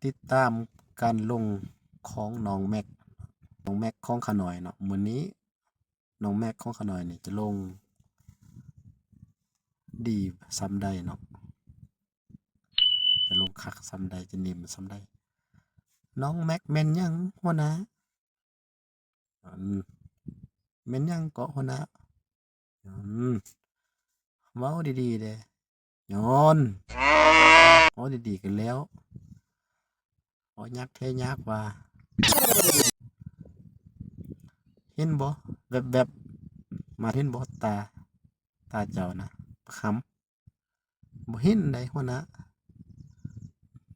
ຕິດຕາມການລົງຂອງນ້ອງແມັກ, ນ້ອງແມັກຂອງຂ້ານ້ອຍເນາະ. ມື້ນີ້ນ້ອງແມັກຂອງຂ້ານ້ອຍນີ້ຈະລົງດີສ່ຳໃດເນາະ, ຈະລົງຄັກສ່ຳໃດ, ຈະໜິ່ມສ່ຳໃດ. ນ້ອງແມັກແມ່ນຫຍັງຫົວໜ້າ? ອັນ ແມ່ນຫຍັງເກາະຫົວໜ້າ? ອືມ ເວົ້າດີໆເດ້. ຍ້ອນ ເວົ້າດີໆກັນແລ້ວ, ເວົ້າຍາກແທ້ຍາກວ່າ. ເຫັນບໍ່ ແວບໆ ມາເຫັນບໍ່ ຕາ ຕາເຈົ້ານະ ປະຄຳ? ບໍ່ເຫັນໃດຫົວໜ້າ,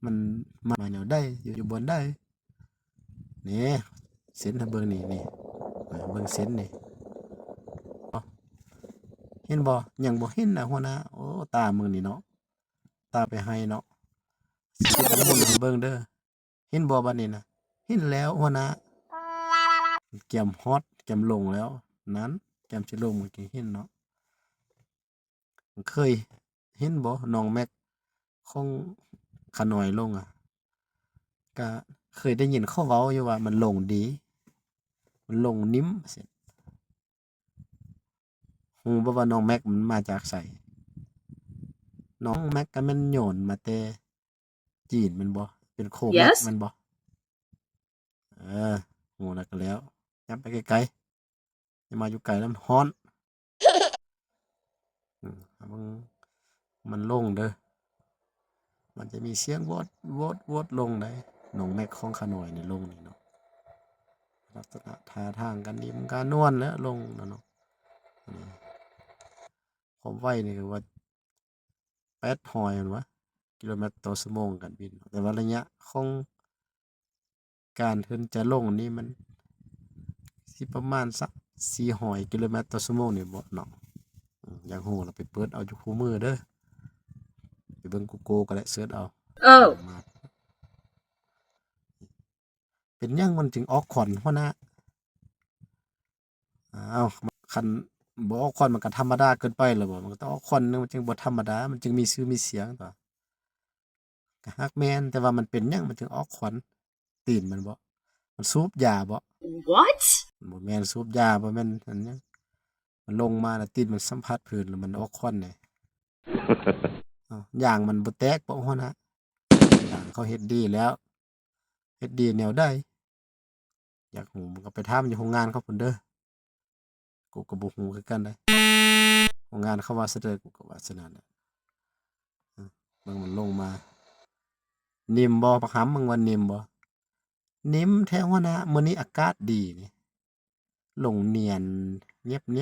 ມັນມາແນວໃດ ຢູ່ ຢູ່ບ່ອນໃດ? ນີ້ ເສັ້ນໃຫ້ເບິ່ງນີ້ ນີ້ ເບິ່ງເສັ້ນນີ້ ເຫັນບໍ່? ຍັງບໍ່ເຫັນນະຫົວໜ້າ. ໂອ້ ຕາມຶງນີ້ເນາະ, ຕາໄປໃຫ້ເນາະ. ຊິໝຸນໃຫ້ເບິ່ງເດີ. ເຫັນບໍ່ບັດນີ້ນະ? ເຫັນແລ້ວຫົວໜ້າ, ກຽມຮອດ ກຽມລົງແລ້ວ. ນັ້ນ ກຽມຊິລົງ ມັນກໍເຫັນເນາະ. ເຄີຍເຫັນບໍ່ ນ້ອງແມັກຂອງຂ້ານ້ອຍລົງອະ? ກະເຄີຍໄດ້ຍິນເຂົາເວົ້າຢູ່ວ່າມັນລົງດີ, ມັນລົງໜິ່ມ. ຮູ້ບໍ່ວ່ານ້ອງແມັກມັນມາຈາກໃສ? ນ້ອງແມັກກະແມ່ນໂຍນມາແຕ່ ຈີນແມ່ນບໍ່? ເປັນໂຄແມັກ Yes ແມ່ນບໍ່? ເອີ ຮູ້ແລ້ວກໍແລ້ວ, ຍັບໄປໄກໆ, ຢ່າມາຢູ່ໃກ້ນຳ, ມັນຮ້ອນ. ອືມ ເບິ່ງ ມັນລົງເດີ, ມັນຈະມີສຽງວອດ ວອດ ວອດລົງໄດ໋. ນ້ອງແມັກຂອງຂ້ານ້ອຍນີ້ລົງນີ້ເນາະ, ລັກສະນະທ່າທາງການໜິ່ມການນວນແຫຼະລົງນະເນາະ. ອືມ ຄວາມໄວນີ້ກໍວ່າ ແປດຮ້ອຍແມ່ນຫວາ ກິໂລແມັດຕໍ່ຊົ່ວໂມງການບິນ, ແຕ່ວ່າໄລຍະຂອງການເພິ່ນຈະລົງນີ້ ມັນຊິປະມານສັກສີ່ຮ້ອຍກິໂລແມັດຕໍ່ຊົ່ວໂມງນີ້ບໍເນາະ. ອືມ ຢາກຮູ້ລະໄປເປີດເອົາຢູ່ຄູ່ມື້ເດີ, ໄປເບິ່ງ Google ກໍໄດ້, ເສີດເອົາ. ເອີ ມາ ເປັນຫຍັງມັນຈຶ່ງອອກຄວັນຫົວໜ້າ? ອ້າວ ຄັນບໍ່ອອກຄວັນມັນກໍທຳມະດາເກີນໄປແລ້ວບໍ? ມັນກໍຕ້ອງອອກຄວັນ ມັນຈຶ່ງບໍ່ທຳມະດາ, ມັນຈຶ່ງມີຊື່ມີສຽງຕົວະ. ກໍຫາກແມ່ນ, ແຕ່ວ່າມັນເປັນຫຍັງມັນຈຶ່ງອອກຄວັນ? ຕີນມັນບໍ? ມັນສູບຢາບໍ? What? ບໍ່ແມ່ນສູບຢາ, ບໍ່ແມ່ນອັນຫຍັງ. ມັນລົງມາແລ້ວຕີນມັນສຳຜັດພື້ນແລ້ວມັນອອກຄວັນເດ້. ເອົ້າ ຢາງມັນບໍ່ແຕກບໍຫົວໜ້າ? ຢາງເຂົາເຮັດດີແລ້ວ. ເຮັດດີແນວໃດ? ຢາກຮູ້ມັນກໍໄປຖາມຢູ່ໂຮງງານເຂົາພຸ້ນເດີ. ກູກໍບໍ່ຮູ້ຄືກັນເດ້, ໂຮງງານເຂົາວ່າຊັ້ນເດີ ກູກໍວ່າຊັ້ນນັ້ນແຫຼະ. ເບິ່ງມັນລົງມາ. ໜິ່ມບໍ່ ບັກຫຳ? ມຶງວ່າໜິ່ມບໍ່? ໜິ່ມແທ້ຫົວໜ້າ, ມື້ນີ້ອາກາດດີນີ້. ລົງນຽນນຽບໆ.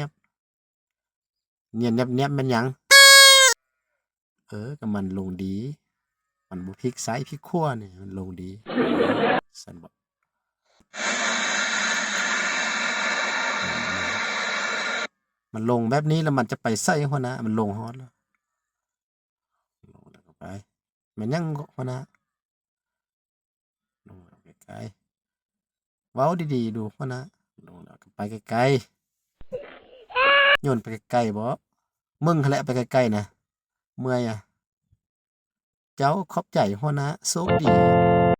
ນຽນແນບໆແມ່ນຫຍັງ? ເອີ ກໍມັນລົງດີ, ມັນບໍ່ພິກຊ້າຍພິກຂວານີ້, ມັນລົງດີ. ຊັ້ນບໍ? ມັນລົງແບບນີ້ແລ້ວມັນຈະໄປໃສຫົວໜ້າ? ມັນລົງຮອດແລ້ວ, ລົງແລ້ວກໍໄປ. ແມ່ນຫຍັງຫົວໜ້າ? ລົງແລ້ວໄກໆ. ເວົ້າດີໆດູຫົວໜ້າ. ລົງແລ້ວກໍໄປໄກໆ. ໂຍນໄປໄກໆບໍ? ມຶງຫັ້ນແຫຼະໄປໄກໆນະ. ເມື່ອຍອະ. ເຈົ້າ ຂອບໃຈຫົວໜ້າ, ໂຊກດີ.